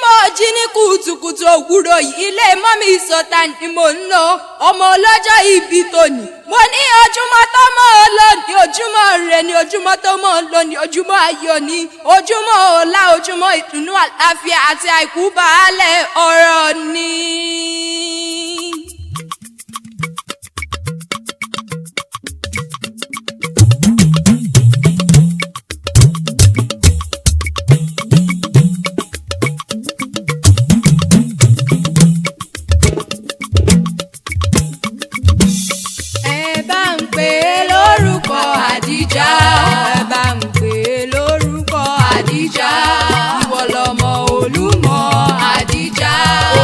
mo jí ní kùtùkùtù òwúrọ̀ yìí, ilé mọ́mí sọ̀tà ni mò ń lọ, ọmọ ọlọ́jọ́ ìbí tòní. Mo ní ojúmọ́ tó mọ́ ọ lónìí, ojúmọ́ rẹ ni, ojúmọ́ tó mọ́ ọ lónìí, ojúmọ́ ayọ̀ ni, ojúmọ́ ọlá, ojúmọ́ ìdùnnú, àlàáfíà àti àìkú baálẹ̀ ọ̀rọ̀ ni. Ẹ bá ń pè é lórúkọ Àdìjà. Ẹ bá ń pè é lórúkọ Àdìjà. Ìwọ lọmọ Olúmọ Àdìjà.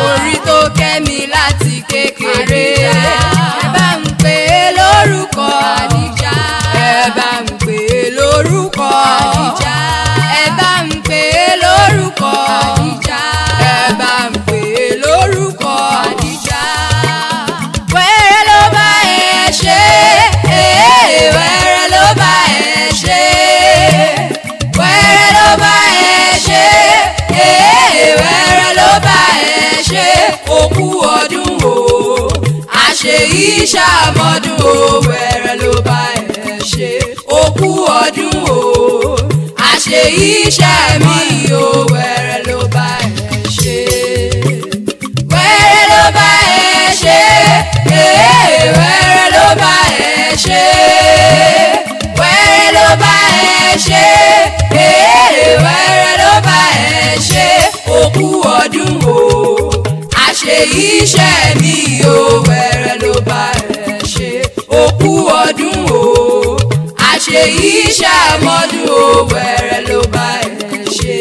Orí tó kẹ́ mi láti kékeré. Ẹ bá ń pè é lórúkọ Àdìjà. Ẹ bá ń pè é lórúkọ Àdìjà. Ẹ bá ń pè é lórúkọ Àdìjà. Ẹ bá ń pè é lórúkọ Àdìjà. Wẹ́rẹ́ ló bá ẹ ṣe, wẹ́rẹ́ ló bá ẹ ṣe, wẹ́rẹ́ ló bá ẹ ṣe, wẹ́rẹ́ ló bá ẹ ṣe. Òkú ọdún o, àṣeyí ṣàmọ́dún o, wẹ́rẹ́ ló bá ẹ ṣe. Òkú ọdún o, àṣeyí ṣàmì o, wẹ́rẹ́ ló bá ẹ ṣe. Wẹ́rẹ́ ló bá ẹ ṣe, wẹ́rẹ́ ló bá ẹ ṣe, wẹ́rẹ́ ló bá ẹ ṣe, wẹ́rẹ́ ló bá ẹ ṣe. Òkú ọdún o, àṣeyí ṣẹ̀mí o, wẹ́rẹ́ ló bá ẹ ṣe. Òkú ọdún o, àṣeyí ṣàmọ́dún o, wẹ́rẹ́ ló bá ẹ ṣe.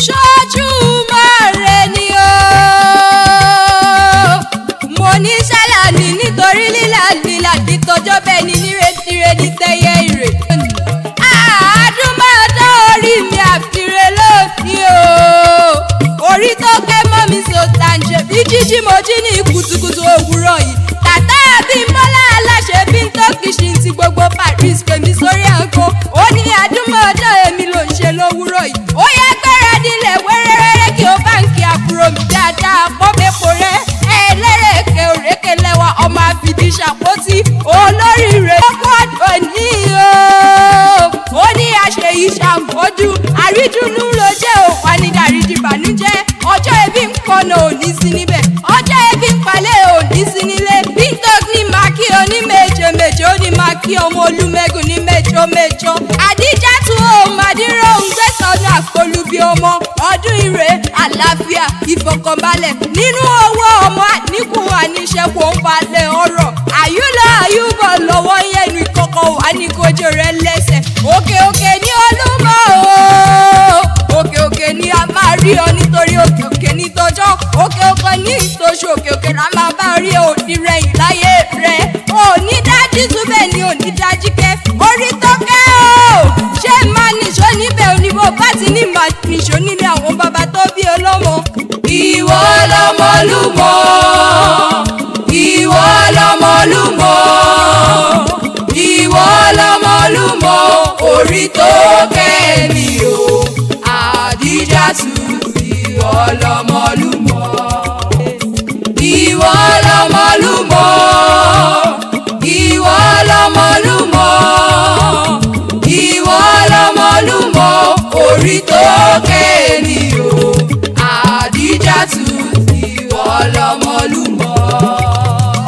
Ṣojú mọ́re ni o, mo ní sálàní nítorí lílà lílà nítọjọ́ bẹ́ẹ̀ ni nírètírè ní tẹ́yẹ ìrè. Àádùnmọ́dọ́ orí mi àfiré lónìí o, orí tó kẹ́ mọ́ mi sọ̀tàǹjẹ̀ bí jíjí mo jí ní kùtùkùtù òwúrọ̀ yìí. Tàtà bí Bọ́lá aláṣẹ bí ń tó kìsìn ti gbogbo Paris pè mí sórí àgọ́. Ó ní àdúmọ̀ọ́dọ́ èmi ló ń ṣe lówùúrọ̀ yìí. Ó yẹ gbéra nílẹ̀ wẹ́rẹ́wẹ́rẹ́ kí o báǹkì àbúrò mi dáadáa pọ́nmẹ́pọ̀ rẹ̀. Ẹlẹ́rẹ̀kẹ́ òrékè lẹ́wà ọmọ àfìdí ṣàpótí olórí rẹ̀. Ó kọ́ ọ̀dọ̀ ní o. Ó ní àṣeyí ṣàmọ́dún àrídùnnú ló jẹ́ òwà ní dàrídì ìbànújẹ́. Ọjọ́ ebi ń kọ̀nà òní sí níbẹ̀. Ọjọ́ ebi ń palẹ̀ òní sí nílé. Bíntọ́k ní máa kí oní méje méje, ó ní máa kí ọmọ olúmẹ́gùn ní mẹ́jọ mẹ́jọ. Àdíjà tún ó màdírò ń gbé sọnù àfolúbi ọmọ. Ọdún ire, àlàáfíà, ìfọ̀kànbalẹ̀ nínú owó ọmọ àníkù àníṣẹ́kù ń balẹ̀ ọ̀rọ̀. Àyúlọ àyúbọ̀ lọ́wọ́ yẹnu ìkọ̀kọ̀ wà ní kojú rẹ̀ lẹ́sẹ̀. Òkè òkè ní Olúmọ o. Òkè òkè ni a máa rí ọ nítorí òkè òkè ní tọjọ́. Òkè òkè ní ìtòṣù, òkè òkè la máa bá rí òní rẹ̀yìn láyé rẹ̀. Òní dájú túbẹ̀ ni òní dájú kẹ́. Orí tó kẹ́ o. Ṣé máa nìṣó níbẹ̀ òní bó bá ti ní máa nìṣó nílé àwọn bàbá tó bí ọlọ́mọ. Ìwọ lọmọ Olúmọ, ìwọ lọmọ Olúmọ, ìwọ lọmọ Olúmọ, orí tó kẹ́ mi o, Àdìjàtù, ìwọ lọmọ Olúmọ. Ìwọ lọmọ Olúmọ, ìwọ lọmọ Olúmọ, ìwọ lọmọ Olúmọ, orí tó kẹ́ mi o, Àdìjàtù, ìwọ lọmọ Olúmọ.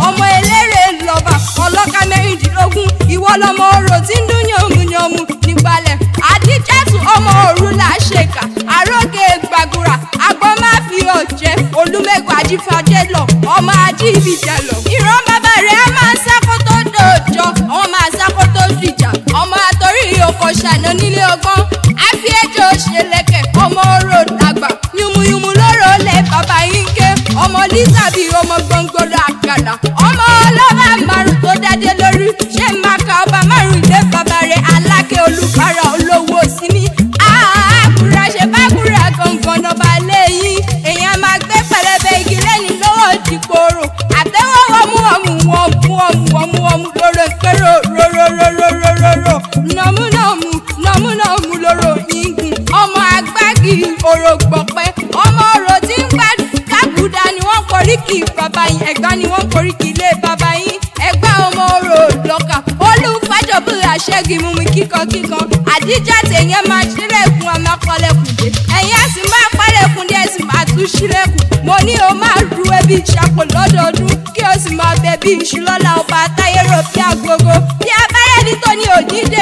Ọmọ eléré lọ́ba ọlọ́ka 16, ìwọ lọmọ orò tí ń dún yànmùyànmù nígbàlẹ̀. Àdìjàtù ọmọ òru là ṣèkà, àrókè gbàgùrà, àgbọn má fi ọ̀jẹ̀, olúmẹ̀gbọ̀ àjífàjẹ́ lọ, ọmọ ajíbìjẹ lọ. Ìran bàbá rẹ̀ á máa sá kó tó dòjọ́, ọmọ máa sá kó tó dìjà, ọmọ àtòrí ọkọ̀ ṣàná nílé ọgbọ́n, àfi ẹjọ́ ṣẹlẹ̀kẹ̀, ọmọ orò dàgbà, yùmùyùmù lóró lẹ̀ bàbá yín ké, ọmọ Lisa bí ọmọ gbọ̀ngbọ̀lọ̀ àkàlà, ọmọ ọlọ́ba márùn tó dádé lórí, ṣé máa ka ọba márùn ilé bàbá rẹ̀ Aláké Olúbàrà olówó sinmi. Àkùrà ṣe bá kúrà gangan lọ́ba lẹ́yìn, èèyàn máa gbé pẹlẹbẹ igi lẹ́ni lọ́wọ́ dìpọ̀rọ̀, àtẹ́wọ́ ọmú ọmú wọn mú ọmú. Ṣẹ́gi mú mi kíkankíkan. Àdíjà tèèyàn máa ṣílẹ̀kùn ọmọ kọlẹ̀kùn dé, ẹ̀yin á sì máa pálẹ̀kùn dé, ẹ̀ sì máa tún ṣílẹ̀kùn. Mo ní o máa ru ẹbí ìṣàpò lọ́dọọdún, kí o sì máa bẹ bí iṣu lọ́la ọba táyérò bí agogo bí abẹ́rẹ́ ní tóní òní dé.